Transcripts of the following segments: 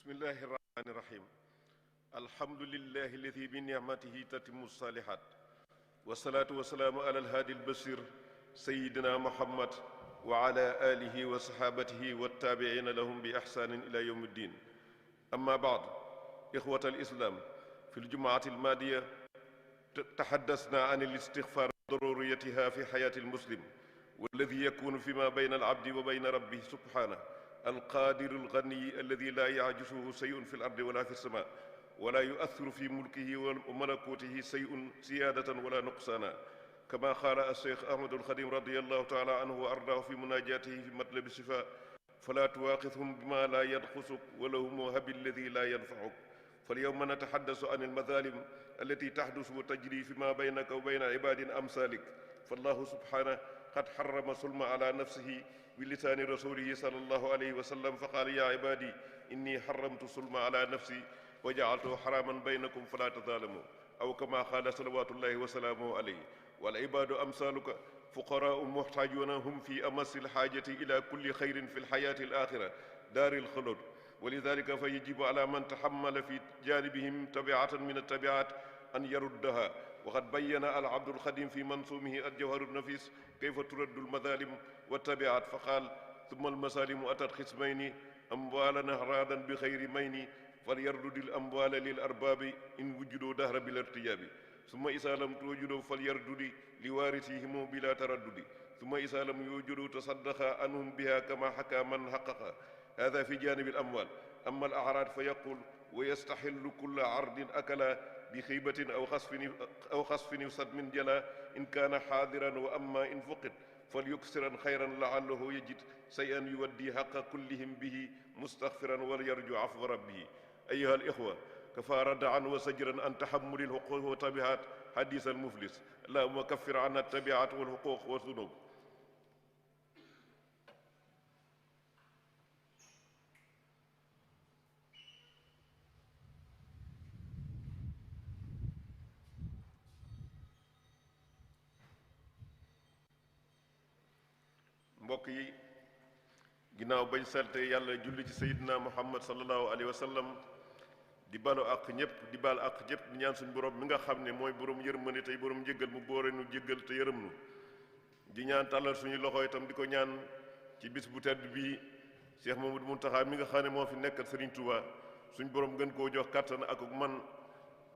bismillahi irrahmani irrahim alhamdulillahi alladi bi nicmatihi tatimu salihat wasalaatu wasalaamu ala alhaadi albasir sayidina muhammad wa ala alihi wa saxaabatihi wattaabiciina lahum bi ixsaanin ila yowm ddin amma baad ixwata alislaam fi ljumaati almaadiya taxaddasna an alistixfaar daruriyatiha fi xayaati almuslim walladi yakunu fi ma bayna alabdi wa bayna rabbih subhanahu alqaadiru alganiyi alladi laa yacjuzuhu shay'un fi lardi wala fi lsama wala yu'athiru fi mulkihi wa malakutihi shay'un siyaadatan wala nuqsaana kama qaala alcheikh ahmadu alxadim radiallahu taala anhu wa ardaahu fi munajatihi fi matlabi shifa fala tuwaqidhum bima laa yanqusuk walahum habi alladi laa yanfacuk falyawma nataxaddasu an almadaalim allati taxdusu wa tajri fi ma baynaka wa bayna cibaadin amsaalik fallahu subhanahu qad xarama sulma ala nafsihi bilisaani rasulihi sallallahu alayhi wa sallam fa qaala yaa ibaadi inni xaramtu sulma ala nafsi wa jacaltuhu xaraaman baynakum falaa tazaalamu aw kama qaala salawatullahi wa salaamuhu alayhi wal ibaadu amsaaluka fuqaraau muxtaajuuna hum fi amasi lxaajati ila kulli xayrin fi lxayaati alaaxira daari lxulud wa lidalika fa yajibu ala man taxamala fi jaanibihim tabiatan min altabiat an yaruddaha waqad bayyana al-abdul xadim fi mansuumihi al-jawharu nafis kayfa turaddu al-madaalim wa-tabi'at fa qaal summa al-masaalimu atat xismayni amwaalan ahraadan bi xayri mayni falyardudi al-amwaala lil-arbaabi in wujiduu dahra bil-irtijaabi summa izaa lam tuwjadu falyardudi liwaarisihimu bilaa taraddudi summa izaa lam yuwjadu tasaddaqa anhum bihaa kamaa hakaa man haqqaqa haadaa fi jaanibi al-amwaal amma al-a'raad fa yaquul wa yastaxillu kulla ardin akala bi xiibatin aw xasfin yusad min jala in kaana xaadiran wa amma in fuqid fal yuksiran xayran laallahu yajid sayan yuwaddi xaqa kullihim bihi mustaxfiran wal yarju afwa rabbihi ayuha alixwa kafa radaan wa sajran an taxamuli lxuquq wa tabiat xadis almuflis allahuma kaffir an altabiat walxuquq wa sunub mbokk yi ginnaaw bañ salte yàlla julli ci sayidina muhammad sallallahu alayhi wa sallam di balu ak ñëpp di bal ak ñëpp di ñaan suñu borom mi nga xam ne mooy borom yërmande tey borom njéggal mu boore nu jéggal te yërëm nu di ñaan tàllal suñu loxo itam di ko ñaan ci bis bu tedd bii Cheikh Mamadou Mountakha mi nga xam ne moo fi nekkal Serigne Touba suñu borom gën koo jox kàttan akuk man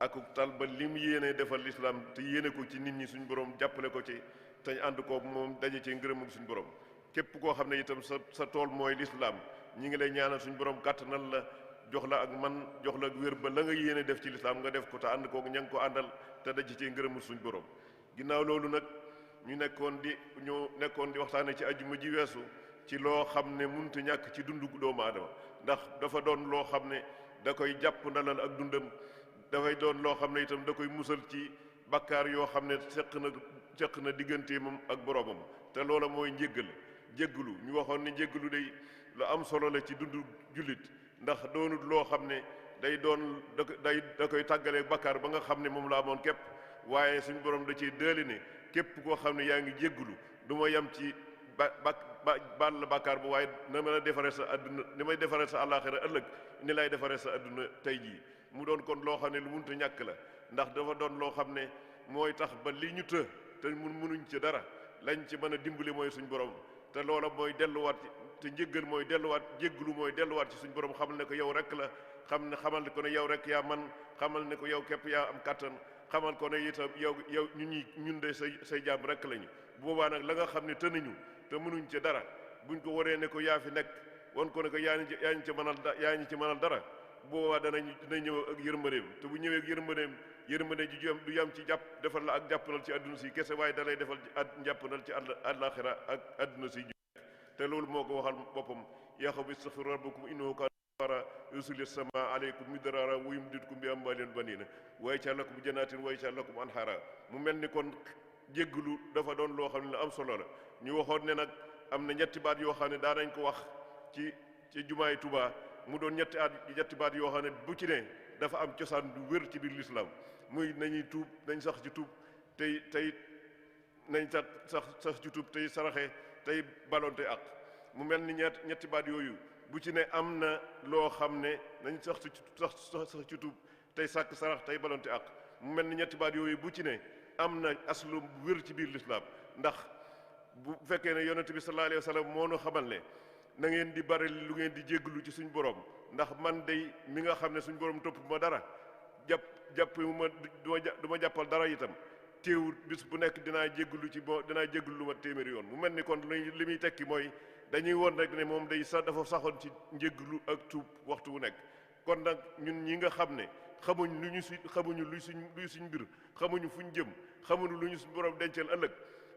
akuk tal ba lim yéene defal lislaam te yéene ko ci nit ñi suñu borom jàppale ko ci te ñu ànd ko moom daje ci ngërëmug suñu borom képp koo xam ne itam sa tool mooy lislaam ñi ngi lay ñaanal suñu borom kàttanal la jox la ak man jox la ak wér ba la nga yéene def ci lislaam nga def ko te ànd kook ña ngi ko àndal te daj ci ngërëmul suñu borom ginnaaw loolu nag ñu nekkoon di waxtaane ci ajjuma ji weesu ci loo xam ne mënut a ñàkk ci dundu doomu aadama ndax dafa doon loo xam ne da koy jàpp ndalal ak dundam dafay doon loo xam ne itam da koy musal ci bakkaar yoo xam ne seq na digganteemam ak boroomam te loola mooy njéggal jégglu ñu waxoon ne jégglu day lu am solo la ci dundu jullit ndax doonut loo xam ne da koy tàggalee bakkaar ba nga xam ne moom la amoon képp waaye suñu borom da ciy dëli ne képp koo xam ne yaa ngi jégglu du ma yem ci baal la bakkaar bu waaye na mën a defaree sa àdduna ni may defaree sa àllaaxira ëllëg ni lay defaree sa àdduna tey jii mu doon kon loo xam ne lu munta ñàkk la ndax dafa doon loo xam ne mooy tax ba li ñu te mënuñ ci dara lañ ci mën a dimbali mooy suñu borom te loola mooy delluwaat te njéggal mooy delluwaat jégglu mooy delluwaat ci suñu borom xamal ne ko yow rek la xamal ne ko ne yow rek yaa man xamal ne ko yow képp yaa am kàttan xamal ko ne itam yow ñun de say jaam rek lañu bu boobaa nag la nga xam ne tënuñu te mënuñ ci dara buñ ko waree ne ko yaa fi nekk wan ko ne ko yaa ñu ci mënal dara bu boobaa dina ñëw ak yërmandeem te bu ñëwee ak yërmande ji du yam ci jàpp defal la ak jàppandal ci àdduna si kese waaye da lay defal ci jàppandal ci àllaaxira ak àdduna si te loolu moo ko waxal boppam yaa qawmi istaghfiru rabbakum innahu kaana ghaffaaran yursilis samaa aleykum midraaran wa yumdidkum bi amwaalin wa baniina wa yaj'al lakum jannaatin wa yaj'al lakum anhaaran mu mel ni kon jégglu dafa doon loo xam ne lu am solo la ñu waxoon ne nag am na ñetti baat yoo xam ne daa nañ ko wax ci jumaay Tuubaa mu doon ñetti baat yoo xam ne bu ci ne dafa am cosaan du wér ci biir lislaam muy nañuy tuub nañ sax ci tuub tey nañ sax ci tuub tey saraxe tey balonte ak mu mel ni ñetti baat yooyu bu ci ne am na loo xam ne nañ sax ci tuub tey sàkk sarax tey balonte ak mu mel ni ñetti baat yooyu bu ci ne am na aslu wér ci biir lislaam ndax bu fekkee ne yonent bi sallallahu alayhi wa sallam moo nu xamal ne na ngeen di bari lu ngeen di jégglu ci suñ borom ndax man day mi nga xam ne suñ borom topp ma dara jàpp ma du ma jàppal dara itam teewul bis bu nekk dinaa jégglu dinaa jégglu lu ma téeméeri yoon mu mel ni kon li muy tekki mooy dañuy woon rek ne moom day sax dafa saxoon ci njégglu ak tuub waxtu wu nekk kon nag ñun ñi nga xam ne xamuñu luy suñ mbir xamuñu fuñ jëm xamuñu lu ñu suñ borom dencal ëllëg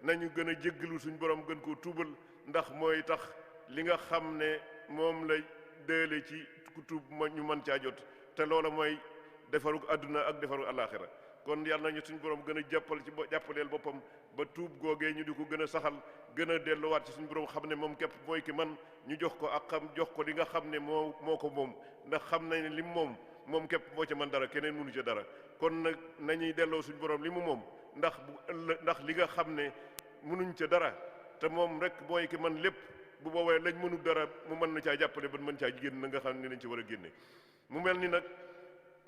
nañu gën a jégglu suñ borom gën koo tuubal ndax mooy tax li nga xam ne moom la dële ci ku tuub ñu mën caa jot te loola mooy defaru àdduna ak defaru àllaaxira kon yàlla nañu suñ borom gën a jàppaleel boppam ba tuub googee ñu di ko gën a saxal gën a delluwaat ci suñu borom xam ne moom képp mooy ki man ñu jox ko ak xam jox ko li nga xam ne moo ko moom ndax xam nañ ne lim moom képp moo ca man dara keneen mënu ca dara kon nag nañuy delloo suñu borom li mu moom ndax li nga xam ne mënuñ ca dara te moom rek mooy ki man lépp bu boobee lañ mënul dara mu mën na caa jàppale ba mën caa génn na nga xam ne nañ ci war a génne mu mel ni nag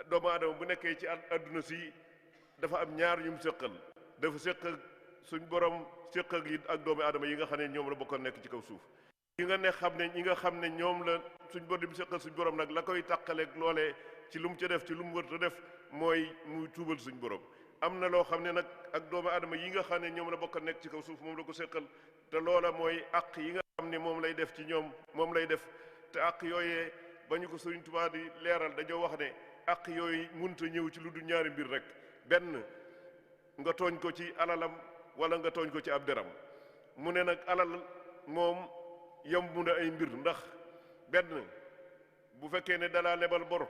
doomu aadama bu nekkee ci àdduna si dafa am ñaar ñu mu séqal dafa séq ak suñ borom séq ak yi ak doomu aadama yi nga xam ne ñoom la bokkoon nekk ci kaw suuf ñi nga xam ne ñoom la suñ borom di séqal suñ borom nag la koy tàqaleeg loolee ci lu mu ca def ci lu mu wër ta def mooy muy tuubal suñ borom am na loo xam ne nag ak doomu aadama yi nga xam ne ñoom la bokk nekk ci kaw suuf moom la ko séqal te loola mooy àq yi nga xam ne moom lay def ci ñoom moom lay def te àq yooyee ba ñu ko Sëriñ Tuubaa di leeral dañoo wax ne àq yooyu mënta ñëw ci lu dul ñaari mbir rek benn nga tooñ ko ci alalam wala nga tooñ ko ci ab deram mu ne nag alal moom yomb na ay mbir ndax benn bu fekkee ne dalaa lebal bor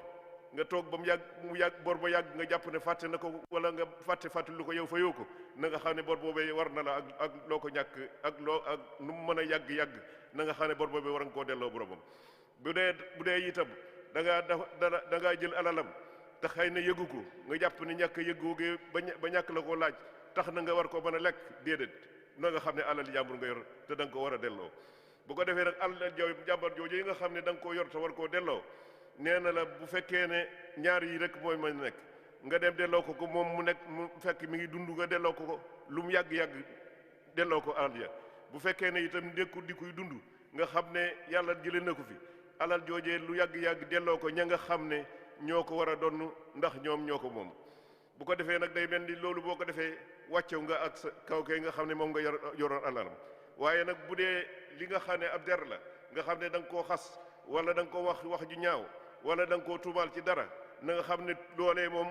nga toog ba mu yàgg bor ba yàgg nga jàpp ne fàtte na ko wala nga fàtte lu ko yow fa yoo ko na nga xam ne bor boobee war na la ak loo ko ñàkk ak nu mu mën a yàgg na nga xam ne bor boobee war nga koo delloo boromam bu dee itam da ngaa jël alalam te xëy na yëgu ko nga jàpp ne ñàkk yëggoogee ba ñàkk la ko laaj tax na nga war ko mën a lekk déedéet na nga xam ne alal jàmbur nga yor te da nga ko war a delloo bu ko defee nag alal jàmbur jooju yi nga xam ne da nga koo yor te war koo delloo nee na la bu fekkee ne ñaar yi rek mooy mën nekk nga dem delloo ko moom mu fekk mi ngi dund nga delloo ko lu mu yàgg-yàgg delloo ko alal ya bu fekkee ne itam nekkul di kuy dund nga xam ne yàlla jëlee na ko fi alal joojee lu yàgg-yàgg delloo ko ña nga xam ne ñoo ko war a donn ndax ñoom ñoo ko moom bu ko defee nag day mel ni loolu boo ko defee wàccew nga ak sa kaw kay nga xam ne moom nga yoroon alalam waaye nag bu dee li nga xam ne ab der la nga xam ne da nga koo xas wala da nga ko wax ju ñaaw wala da nga koo tuumaal ci dara na nga xam ne loolee moom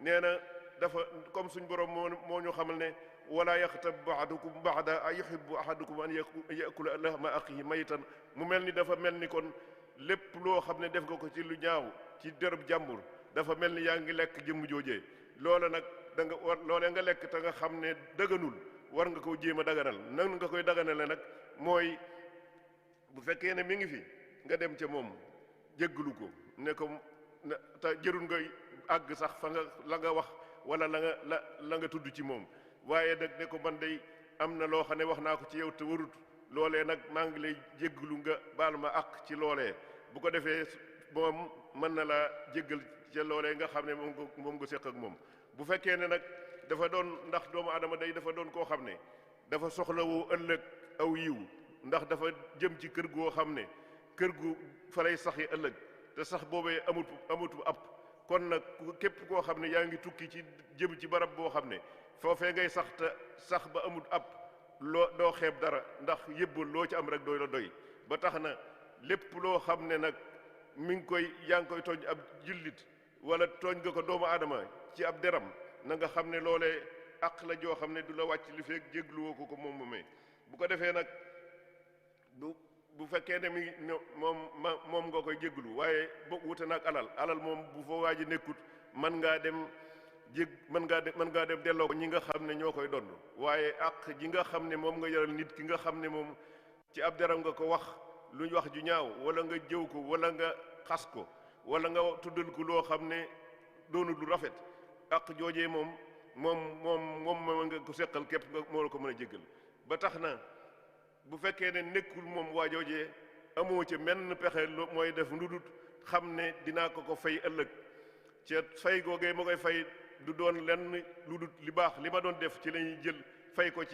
nee na dafa comme suñ borom moo ñu xamal ne wala yaxtab ba'dukum ba'da a yuhibbu ahadukum an yakula lahma axihi maytan mu mel ni dafa mel ni kon lépp loo xam ne def nga ko ci lu ñaaw ci derub jàmbur dafa mel ni yaa ngi lekk jëmm joojee loola nag da nga war loolee nga lekk te nga xam ne dëgganul war nga koo jéem a daganal nan nga koy daganale nag mooy bu fekkee ne mi ngi fi nga dem ca moom jéggalu ko ne ko te jërul nga àgg sax fa nga la nga wax wala la nga tudd ci moom waaye nag ne ko man day am na loo xam ne wax naa ko ci yow te warut loolee nag maa ngi lay jéggalu nga baal ma àq ci loolee bu ko defee moom mën na laa jéggal ca loolee nga xam ne moom nga séq ak moom bu fekkee ne nag dafa doon ndax doomu adama day dafa doon koo xam ne dafa soxlawoo ëllëg aw yiw ndax dafa jëm ci kër goo xam ne kër gu fa lay sax yi ëllëg te sax boobee amutu ab kon nag képp koo xam ne yaa ngi tukki ci jëm ci barab boo xam ne foofee ngay sax te sax ba amut ab doo xeeb dara ndax yëbbal loo ci am rek doy la doy ba tax na lépp loo xam ne nag yaa ngi koy tooñ ab jullit wala tooñ nga ko doomu aadama ci ab deram na nga xam ne loolee àq la joo xam ne du la wàcc li feek jégluwoo ko moom moomee bu ko defee nag bu fekkee ne moom nga koy jéglu waaye boo wute nag alal moom bu fa waaji nekkut mën ngaa dem delloo ko ñi nga xam ne ñoo koy donn waaye àq ji nga xam ne moom nga yoral nit ki nga xam ne moom ci ab deram nga ko wax luñ wax ju ñaaw wala nga jëw ko wala nga xas ko wala nga tuddal ko loo xam ne doonul lu rafet àq joojee moom nga ko seqal képp nga moo la ko mën a jéggal ba tax na bu fekkee ne nekkul moom waa joojee amoo ca menn pexe mooy def lu dul xam ne dinaa ko fay ëllëg ca fay googee ma koy fay du doon lenn lu dul li baax li ma doon def ci lañuy jël fay ko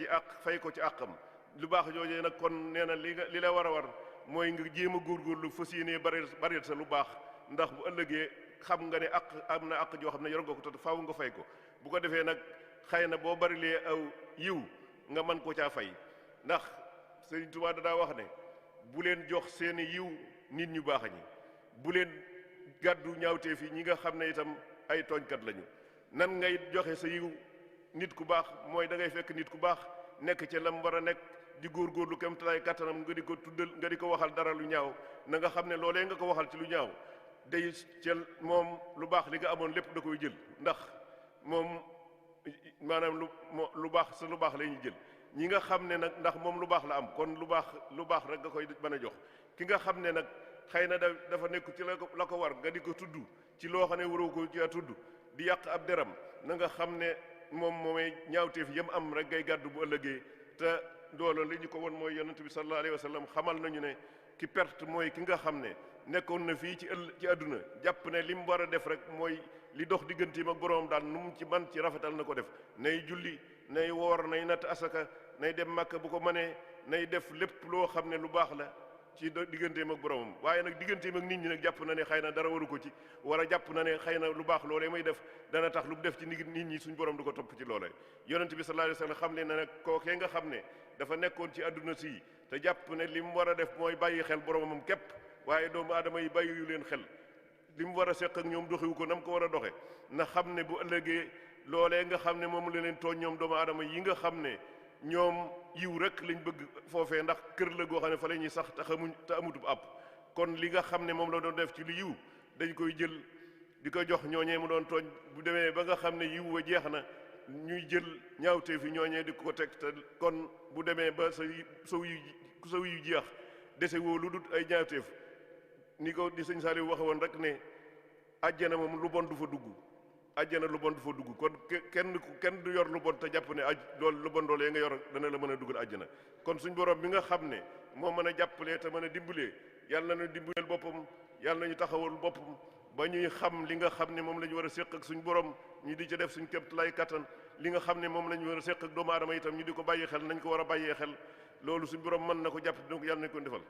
ci àqam lu baax joojee nag kon nee na li la war a war mooy nga jéem a góorgóorlu fas yéenee bari sa lu baax ndax bu ëllëgee xam nga ne am na àq joo xam ne yor nga ko te faaw nga fay ko bu ko defee nag xëy na boo barilee aw yiw nga mën ko caa fay ndax Sëriñ Tuubaa daa wax ne bu leen jox seeni yiw nit ñu baax ñi bu leen gàddu ñaawteef yi ñi nga xam ne itam ay tooñkat lañu nan ngay joxe sa yiw nit ku baax mooy da ngay fekk nit ku baax nekk ca lam war a nekk di góorgóorlu kem talaay kattanam nga di ko tuddal nga di ko waxal dara lu ñaaw na nga xam ne loolee nga ko waxal ci lu ñaaw day ca moom lu baax li nga amoon lépp da koy jël ndax moom maanaam lu baax sa lu baax la ñuy jël ñi nga xam ne nag ndax moom lu baax la am kon lu baax rek nga koy mën a jox ki nga xam ne nag xëy na dafa nekk ci la ko war nga di ko tudd ci loo xam ne waroo ko ci tudd di yàq ab deram na nga xam ne moomay ñaawteef yam am rek ngay gàddu bu ëllëgee te doolo li ñu ko won mooy yonent bi sallallahu alayhi wa sallam xamal nañu ne ki perte mooy ki nga xam ne nekkoon na fii ci àdduna jàpp ne li mu war a def rek mooy li dox digganteem ak boroom daal nu mu ci man ci rafetal na ko def nay julli nay woor nay natt asaka nay dem Makka bu ko mënee nay def lépp loo xam ne lu baax la ci digganteem ak boroomam waaye nag digganteem ak nit ñi nag jàpp na ne xëy na dara waru ko ci war a jàpp na ne xëy na lu baax loolee may def dana tax lu mu def ci nit ñi suñ borom du ko topp ci loolee yonent bi sallallahu alayhi wa sallam xam ne nag kookee nga xam ne dafa nekkoon ci àdduna si te jàpp ne li mu war a def mooy bàyyi xel boromam képp waaye doomu aadama yi bàyyi yu leen xel li mu war a seq ak ñoom doxiwu ko nam ko war a doxe na xam ne bu ëllëgee loolee nga xam ne moom la leen tooñ ñoom doomu aadama yi nga xam ne ñoom yiw rek lañ bëgg foofee ndax kër la goo xam ne fa la ñuy sax te amutub àpp kon li nga xam ne moom la doon def ci lu yiw dañ koy jël di ko jox ñooñee mu doon tooñ bu demee ba nga xam ne yiw wa jeex na ñuy jël ñaawteef yi ñooñee di ko teg te kon bu demee ba saw yu jeex dese woo lu dut ay ñaawteef ni ko di sëñ Saliou waxe woon rek ne àjjana moom lu bon du fa dugg àjjana lu bon du fa dugg kon kenn du yor lu bon te jàpp ne loolu lu bon loolee nga yor dana la mën a dugal àjjana kon suñ borom bi nga xam ne moo mën a jàppalee te mën a dimbalee yàlla nañu dimbaleel boppam yàlla nañu taxawal boppam ba ñuy xam li nga xam ne moom la ñu war a séq ak suñ borom ñu di ca def suñ képp lay kattan li nga xam ne moom la ñu war a séq ak doomu aadama itam ñu di ko bàyyi xel nañ ko war a bàyyee xel loolu suñ borom mën na ko jàpp dina ko yàlla nañ ko defal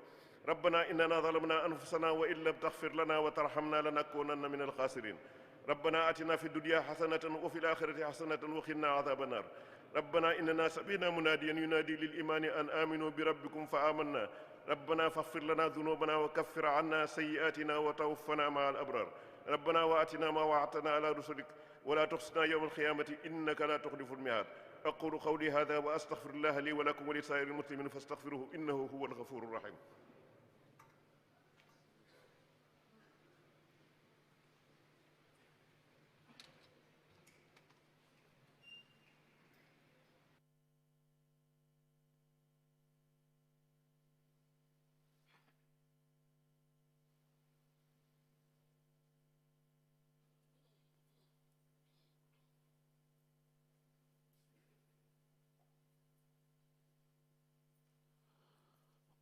rabbana innana zalamna anfusana wa in lam taghfir lana wa tarhamna lanakunanna min alkhasirin ربنا آتنا في الدنيا حسنة وفي الآخرة حسنة وقنا عذاب النار ربنا إننا سمعنا مناديا ينادي للإيمان أن آمنوا بربكم فآمنا ربنا فاغفر لنا ذنوبنا وكفر عنا سيئاتنا وتوفنا مع الأبرار ربنا وآتنا ما وعدتنا على رسلك ولا تخزنا يوم القيامة إنك لا تخلف الميعاد أقول قولي هذا وأستغفر الله لي ولكم ولسائر المسلمين فاستغفروه إنه هو الغفور الرحيم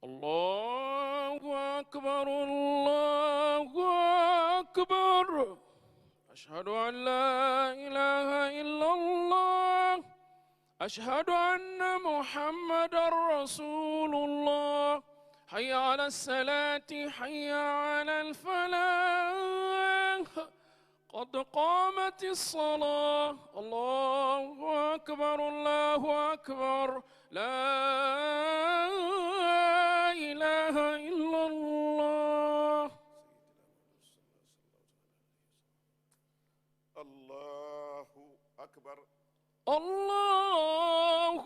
الله أكبر الله أكبر أشهد أن لا إله إلا الله أشهد أن محمدا رسول الله حي على الصلاة حي على الفلاح قد قامت الصلاة الله أكبر الله أكبر لا إله إلا الله الله أكبر الله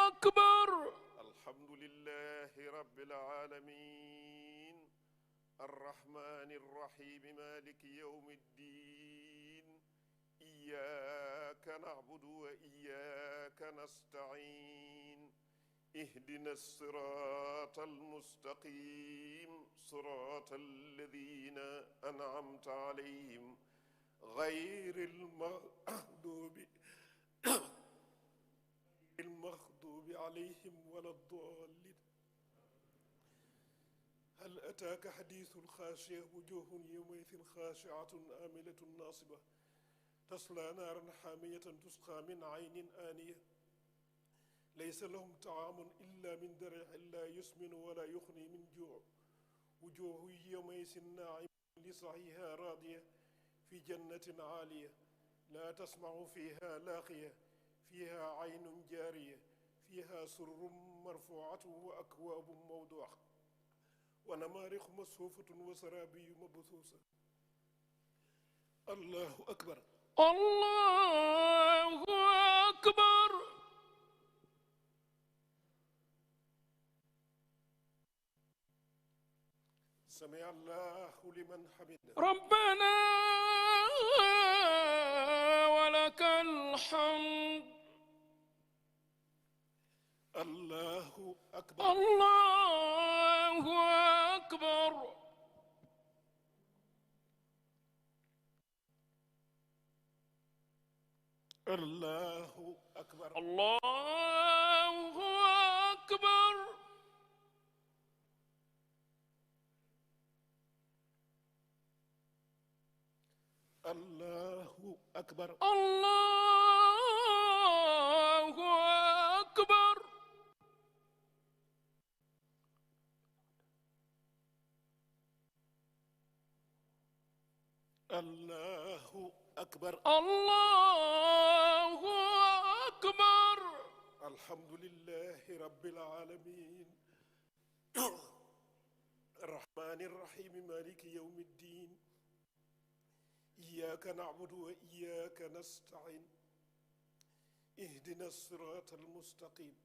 أكبر الحمد لله رب العالمين الرحمن الرحيم مالك يوم الدين إياك نعبد وإياك نستعين اهدنا الصراط المستقيم صراط الذين أنعمت عليهم غير المغضوب عليهم ولا الضالين هل أتاك حديث الخاشية وجوه يومئذ خاشعة آملة ناصبة تصلى نارا حامية تسقى من عين آنية ليس لهم طعام إلا من ضريع لا يسمن ولا يغني من جوع وجوه يومئذ ناعمة لسعيها راضية في جنة عالية لا تسمع فيها لاغية فيها عين جارية فيها سرر مرفوعة وأكواب موضوعة ونمارق مصفوفة وزرابي مبثوثة. الله أكبر. الله أكبر. سمع الله لمن حمده. ربنا ولك الحمد. الله أكبر. الله أكبر. الله أكبر. الله أكبر. الله أكبر. الله أكبر. الله أكبر. الله أكبر. الحمد لله رب العالمين الرحمن الرحيم مالك يوم الدين إياك نعبد وإياك نستعين اهدنا الصراط المستقيم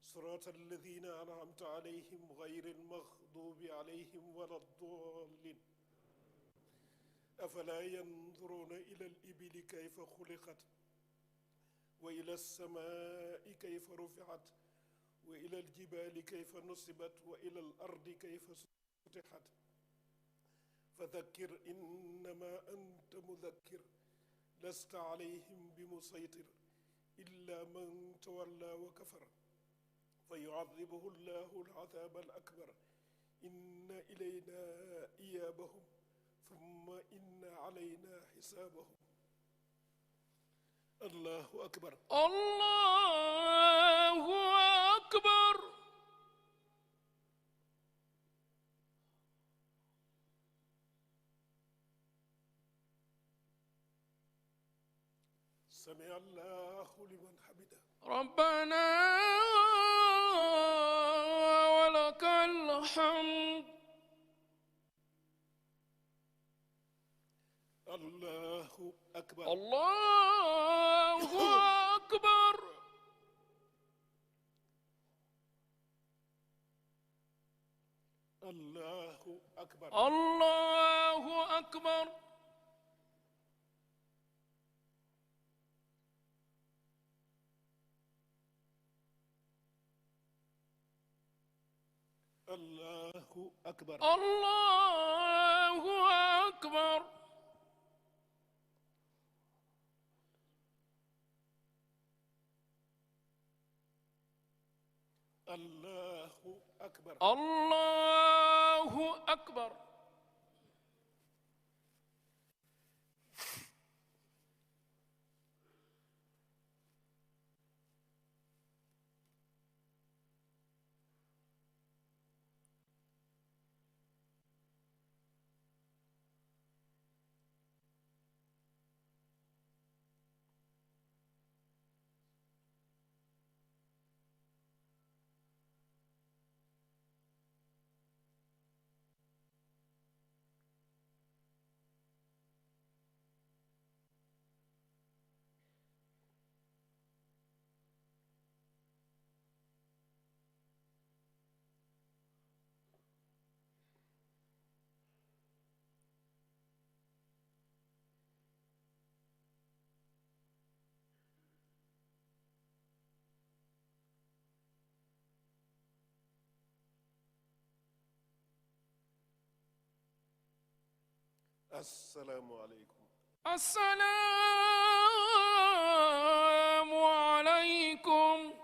صراط الذين أنعمت عليهم غير المغضوب عليهم ولا الضالين أفلا ينظرون إلى الإبل كيف خلقت وإلى السماء كيف رفعت وإلى الجبال كيف نصبت وإلى الأرض كيف سطحت فذكر إنما أنت مذكر لست عليهم بمسيطر إلا من تولى وكفر فيعذبه الله العذاب الأكبر إن إلينا إيابهم ثم إن علينا حسابهم. الله أكبر. الله أكبر. سمع الله لمن حمده. ربنا ولك الحمد. الله أكبر. الله أكبر. الله أكبر. الله أكبر. الله أكبر. الله أكبر. الله أكبر. الله أكبر. السلام عليكم. السلام عليكم.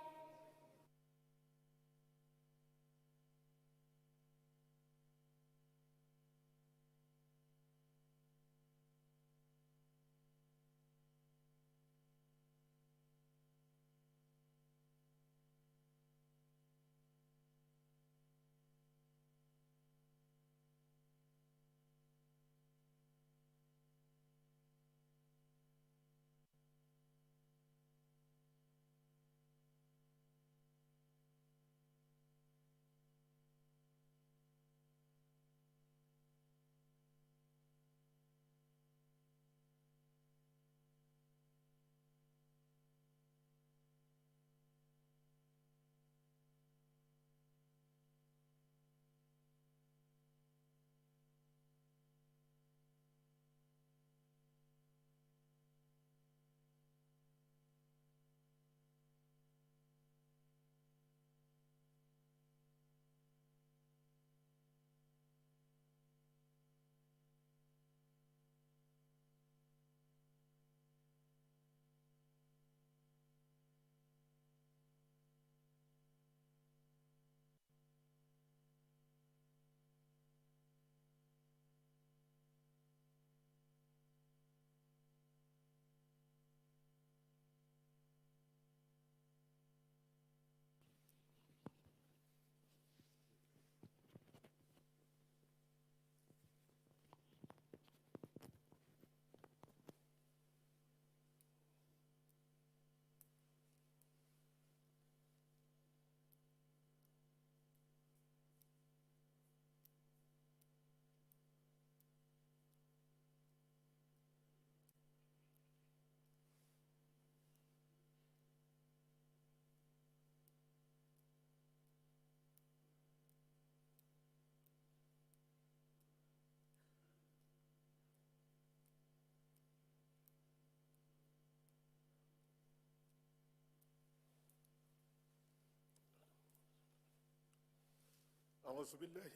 أعوذ بالله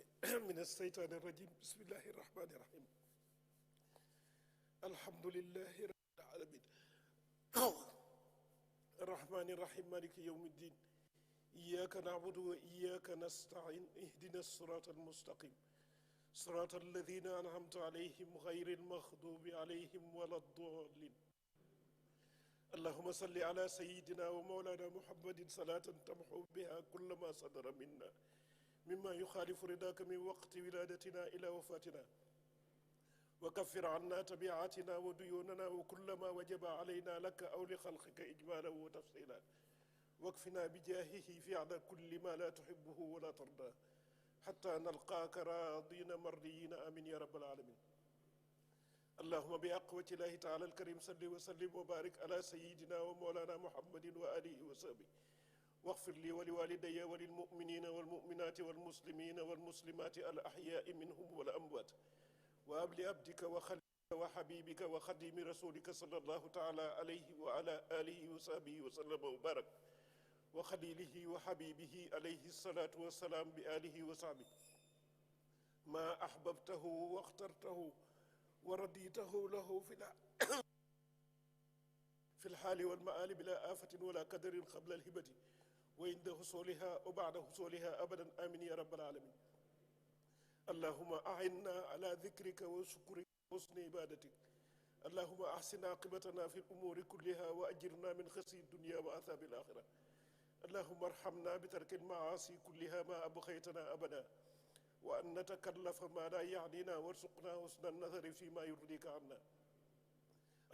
من الشيطان الرجيم بسم الله الرحمن الرحيم الحمد لله رب العالمين الرحمن الرحيم مالك يوم الدين إياك نعبد وإياك نستعين اهدنا الصراط المستقيم صراط الذين أنعمت عليهم غير المغضوب عليهم ولا الضالين اللهم صل على سيدنا ومولانا محمد صلاة تمحو بها كل ما صدر منا مما يخالف رضاك من وقت ولادتنا إلى وفاتنا وكفر عنا تبعاتنا وديوننا وكل ما وجب علينا لك أو لخلقك إجمالا وتفصيلا واكفنا بجاهه فعل كل ما لا تحبه ولا ترضى حتى نلقاك راضين مرضيين آمين يا رب العالمين اللهم بأقوة الله تعالى الكريم صل وسلم وبارك على سيدنا ومولانا محمد وآله وصحبه واغفر لي ولوالدي وللمؤمنين والمؤمنات والمسلمين والمسلمات الأحياء منهم والأموات وهب لعبدك وخليلك وحبيبك وخديم رسولك صلى الله تعالى عليه وعلى آله وصحبه وسلم وبارك وخليله وحبيبه عليه الصلاة والسلام بآله وصحبه ما أحببته واخترته ورديته له في الحال والمآل بلا آفة ولا قدر قبل الهبة وعند حصولها وبعد حصولها أبدا آمين يا رب العالمين اللهم أعنا على ذكرك وشكرك وحسن عبادتك اللهم أحسن عاقبتنا في الأمور كلها وأجرنا من خزي الدنيا وعذاب الآخرة اللهم ارحمنا بترك المعاصي كلها ما أبقيتنا أبدا وأن نتكلف ما لا يعنينا وارزقنا حسن النظر فيما يرضيك عنا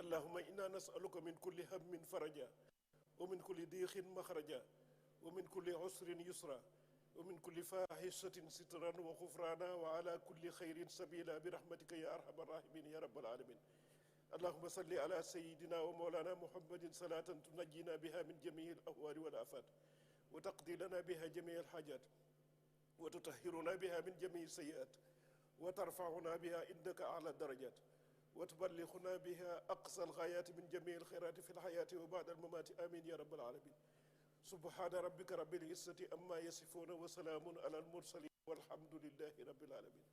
اللهم إنا نسألك من كل هم فرجا ومن كل ضيق مخرجا ومن كل عسر يسرا ومن كل فاحشة سترا وغفرانا وعلى كل خير سبيلا برحمتك يا أرحم الراحمين يا رب العالمين اللهم صل على سيدنا ومولانا محمد صلاة تنجينا بها من جميع الأهوال والآفات وتقضي لنا بها جميع الحاجات وتطهرنا بها من جميع السيئات وترفعنا بها عندك أعلى الدرجات وتبلغنا بها أقصى الغايات من جميع الخيرات في الحياة وبعد الممات آمين يا رب العالمين سبحان ربك رب العزة أما يصفون وسلام على المرسلين والحمد لله رب العالمين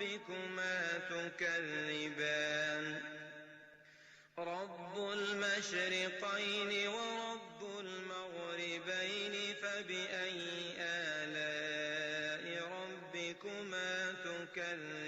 ربكما تكذبان رب المشرقين ورب المغربين فبأي آلاء ربكما تكذبان